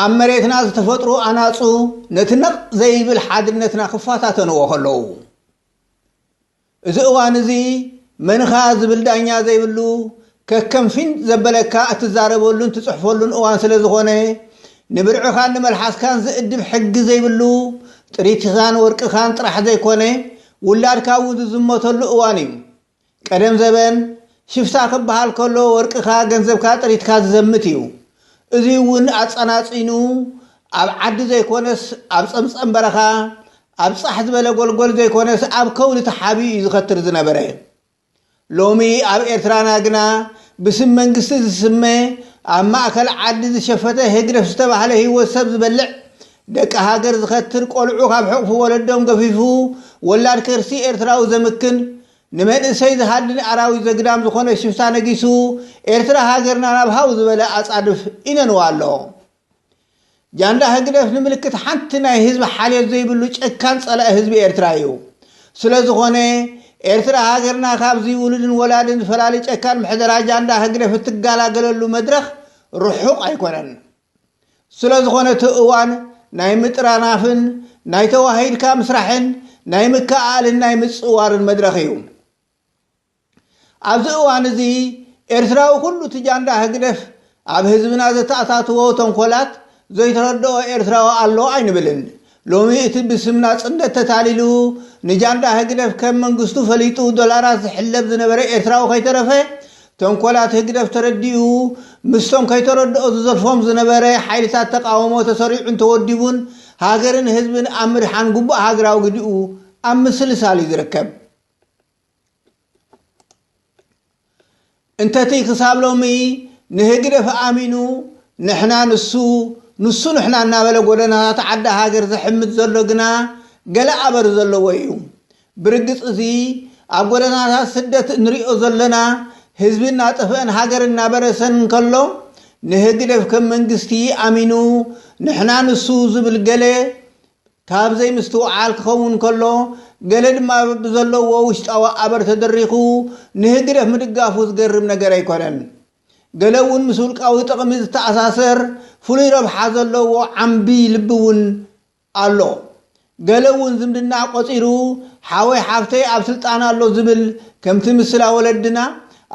ኣብ መሬትና ዝተፈጥሩ ኣናጹ ነቲ ነቕ ዘይብል ሓድነትና ክፈታተንዎ ከለዉ፣ እዚ እዋን እዚ መንኻ ዝብል ዳኛ ዘይብሉ፣ ከከም ፊን ዘበለካ እትዛረበሉን ትጽሕፈሉን እዋን ስለ ዝኾነ፣ ንብርዕኻን ንመልሓስካን ዝእድብ ሕጊ ዘይብሉ፣ ጥሪትኻን ወርቅኻን ጥራሕ ዘይኮነ፣ ውላድካ እውን ዝዝመተሉ እዋን እዩ። ቀደም ዘበን ሽፍታ ክበሃል ከሎ፣ ወርቅኻ፣ ገንዘብካ፣ ጥሪትካ ዝዘምት እዩ። እዚ እውን ኣጸናጺኑ ኣብ ዓዲ ዘይኮነስ ኣብ ጸምጸም በረኻ፣ ኣብ ጻሕ ዝበለ ጎልጎል ዘይኮነስ ኣብ ከውሊ ተሓቢኡ እዩ ዝኸትር ዝነበረ። ሎሚ ኣብ ኤርትራና ግና ብስም መንግስቲ ዝስመ፣ ኣብ ማእከል ዓዲ ዝሸፈተ ህግደፍ ዝተባህለ ህይወት ሰብ ዝበልዕ፣ ደቂ ሃገር ዝኸትር፣ ቆልዑ ካብ ሕቑፊ ወለዶም ገፊፉ ወላድ ከርሲ ኤርትራዊ ዘምክን፣ ንመንእሰይ ዝሃድን ኣራዊት ዘግዳም ዝኾነ ሽፍታ ነጊሱ፣ ኤርትራ ሃገርና ናብ ሃው ዝበለ ኣጻድፍ ኢነንዋ ኣሎ። ጃንዳ ህግደፍ ንምልክት ሓንቲ ናይ ህዝቢ ሓልዮት ዘይብሉ ጨካን ጸላኢ ህዝቢ ኤርትራ እዩ። ስለ ዝኾነ፣ ኤርትራ ሃገርና ካብዚ ውሉድን ወላድን ዝፈላሊ ጨካን ምሕደራ ጃንዳ ህግደፍ እትገላገለሉ መድረኽ ርሑቕ ኣይኮነን። ስለ ዝኾነ፣ እቲ እዋን ናይ ምጥራናፍን ናይ ተዋሂድካ ምስራሕን ናይ ምክእኣልን ናይ ምጽዋርን መድረኽ እዩ። ኣብዚ እዋን እዚ ኤርትራዊ ኩሉ እቲ ጃንዳ ህግደፍ ኣብ ህዝብና ዘተኣታትዎ ተንኮላት ዘይተረድኦ ኤርትራዊ ኣሎ ኣይንብልን። ሎሚ እቲ ብስም ናጽነት ተታሊሉ ንጃንዳ ህግደፍ ከም መንግስቱ ፈሊጡ ዶላራት ዝሕለብ ዝነበረ ኤርትራዊ ከይተረፈ፣ ተንኮላት ህግደፍ ተረዲኡ፣ ምስቶም ከይተረድኦ ዝዘልፎም ዝነበረ ሓይልታት ተቃውሞ ተሰሪዑን ተወዲቡን፣ ሃገርን ህዝብን ኣብ ምድሓን ግቡእ ሃገራዊ ግዲኡ ኣብ ምስልሳል እዩ ዝርከብ። እንተቲ ክሳብ ሎሚ ንህግደፍ ኣሚኑ፣ ንሕና ንሱ፣ ንሱ ንሕና እናበለ ጎደናታት ዓዲ ሃገር ዘሕምድ ዘሎ ግና ገለ ኣበር ዘለዎ እዩ። ብርግጽ፣ እዚ ኣብ ጎደናታት ስደት እንሪኦ ዘለና፣ ህዝቢ እናጠፍአን ሃገር እናበረሰን እንከሎ፣ ንህግደፍ ከም መንግስቲ ኣሚኑ፣ ንሕና ንሱ ዝብል ገለ ካብ ዘይምስትውዓል ክኸውን ከሎ፣ ገለ ድማ ብዘለዎ ውሽጣዊ ኣበር ተደሪኹ ንህግደፍ ምድጋፉ ዝገርም ነገር ኣይኮነን። ገለ እውን ምስ ውልቃዊ ጥቕሚ ዝተኣሳሰር ፍሉይ ረብሓ ዘለዎ ዓምቢ ልቢ እውን ኣሎ። ገለ እውን ዝምድና ቆጺሩ፣ ሓወይ ሓፍተይ ኣብ ስልጣን ኣሎ ዝብል፣ ከምቲ ምስላ ወለድና፣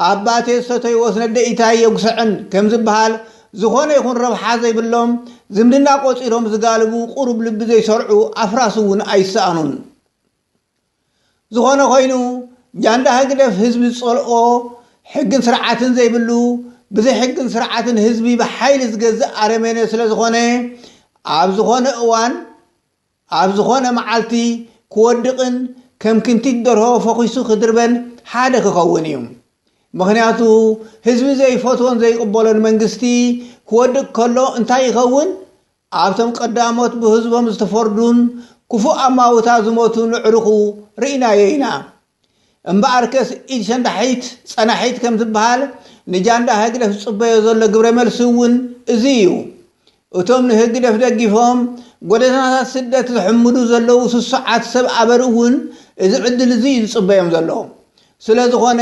ኣባቴ ዝሰተይዎስ ነደኢታይ የጉስዐን ከም ዝበሃል፣ ዝኾነ ይኹን ረብሓ ዘይብሎም፣ ዝምድና ቆጺሮም ዝጋልቡ፣ ቁሩብ ልቢ ዘይሰርዑ ኣፍራስ እውን ኣይሰኣኑን። ዝኾነ ኮይኑ፣ ጃንዳ ህግደፍ ህዝቢ ዝጸልኦ፣ ሕግን ስርዓትን ዘይብሉ፣ ብዘይ ሕግን ስርዓትን ህዝቢ ብሓይሊ ዝገዝእ ኣረሜነ ስለ ዝኾነ፣ ኣብ ዝኾነ እዋን፣ ኣብ ዝኾነ መዓልቲ ክወድቕን ከም ክንቲት ደርሆ ፈኺሱ ክድርበን ሓደ ክኸውን እዩ። ምኽንያቱ፣ ህዝቢ ዘይፈትዎን ዘይቕበሎን መንግስቲ ክወድቕ ከሎ እንታይ ይኸውን? ኣብቶም ቀዳሞት ብህዝቦም ዝተፈርዱን ክፉእ ኣማውታ ዝሞቱን ኣዕሩኹ ርኢናዮ ኢና። እምበኣርከስ፣ ኢድ ሸንዳሒት ጸናሒት ከም ዝበሃል፣ ንጃንዳ ህግደፍ ዝጽበዮ ዘሎ ግብረ መልሲ እውን እዚ እዩ። እቶም ንህግደፍ ደጊፎም ጎደናታት ስደት ዝሕምዱ ዘለዉ ስሱዓት ሰብ ኣበር እውን እዚ ዕድል እዚ እዩ ዝጽበዮም ዘሎ። ስለ ዝኾነ፣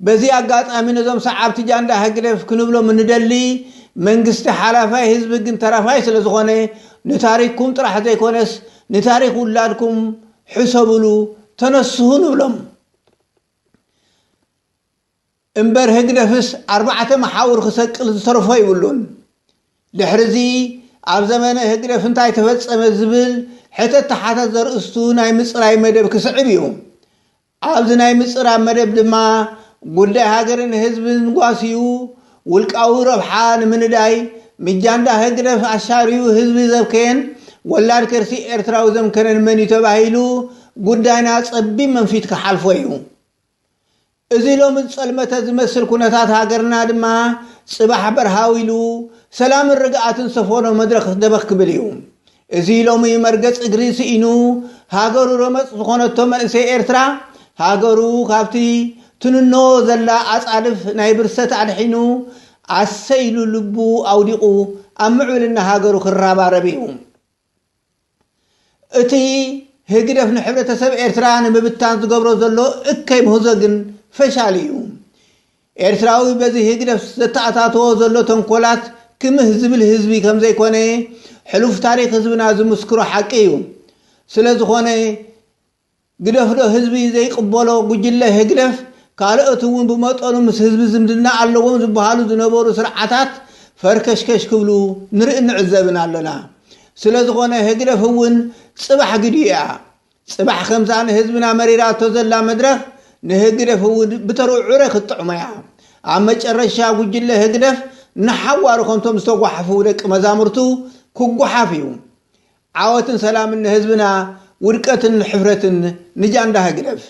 በዚ ኣጋጣሚ ነዞም ሰዓብቲ ጃንዳ ህግደፍ ክንብሎም እንደሊ፣ መንግስቲ ሓላፋይ፣ ህዝቢ ግን ተራፋይ ስለ ዝኾነ፣ ንታሪኽኩም ጥራሕ ዘይኮነስ ንታሪኽ ውላድኩም ሕሰብሉ፣ ተነስሁ ንብሎም። እምበር ህግደፍስ ኣርባዕተ መሓውር ክሰቅል ዝተረፎ ይብሉን። ድሕሪ እዚ፣ ኣብ ዘመነ ህግደፍ እንታይ ተፈጸመ ዝብል ሕተት ተሓተት ዘርእስቱ ናይ ምጽራይ መደብ ክስዕብ እዩ። ኣብዚ ናይ ምጽራብ መደብ ድማ፣ ጉዳይ ሃገርን ህዝብን ጓስዩ፣ ውልቃዊ ረብሓ ንምንዳይ፣ ምጃንዳ ህግደፍ ኣሻርዩ ህዝቢ ዘብከየን ወላድ ከርሲ ኤርትራዊ ዘምከነን መን እዩ ተባሂሉ፣ ጉዳይና ጸቢብ መንፊት ክሓልፎ እዩ። እዚ ሎሚ ዝጸልመተ ዝመስል ኩነታት ሃገርና ድማ፣ ጽባሕ በርሃው ኢሉ፣ ሰላምን ርግኣትን ሰፈኖ መድረኽ ደበኽ ክብል እዩ። እዚ ሎሚ መርገጽ እግሪ ስኢኑ፣ ሃገሩ ረመጽ ዝኾነቶ መንእሰይ ኤርትራ፣ ሃገሩ ካብቲ ትንኖ ዘላ ኣጻድፍ ናይ ብርሰት ኣድሒኑ፣ ኣሰይ ኢሉ ልቡ ኣውዲቑ ኣብ ምዕብልና ሃገሩ ክረባረብ እዩ። እቲ ህግደፍ ንሕብረተሰብ ኤርትራ ንምብታን ዝገብሮ ዘሎ እከይ ምህዞ ግን ፈሻል እዩ። ኤርትራዊ በዚ ህግደፍ ዘተኣታተዎ ዘሎ ተንኮላት ክምህ ዝብል ህዝቢ ከም ዘይኮነ ሕሉፍ ታሪኽ ህዝብና ዝምስክሮ ሓቂ እዩ። ስለ ዝኾነ ግደፍዶ ህዝቢ ዘይቅበሎ ጉጅለ ህግደፍ ካልኦት እውን ብመጠኑ ምስ ህዝቢ ዝምድና ኣለዎም ዝበሃሉ ዝነበሩ ስርዓታት ፈርከሽከሽ ክብሉ ንርእን ንዕዘብን ኣለና። ስለ ዝኾነ ህግደፍ እውን ጽባሕ ግዲ እያ። ጽባሕ ከምዛ ንህዝብና መሪራቶ ዘላ መድረኽ ንህግደፍ እውን ብተርዑረ ክትጥዕሞ እያ። ኣብ መጨረሻ ጉጅለ ህግደፍ ንሓዋሩ ከምቶም ዝተጓሓፉ ደቂ መዛሙርቱ ክጓሓፍ እዩ። ዓወትን ሰላምን ንህዝብና፣ ውድቀትን ሕፍረትን ንጃንዳ ህግደፍ።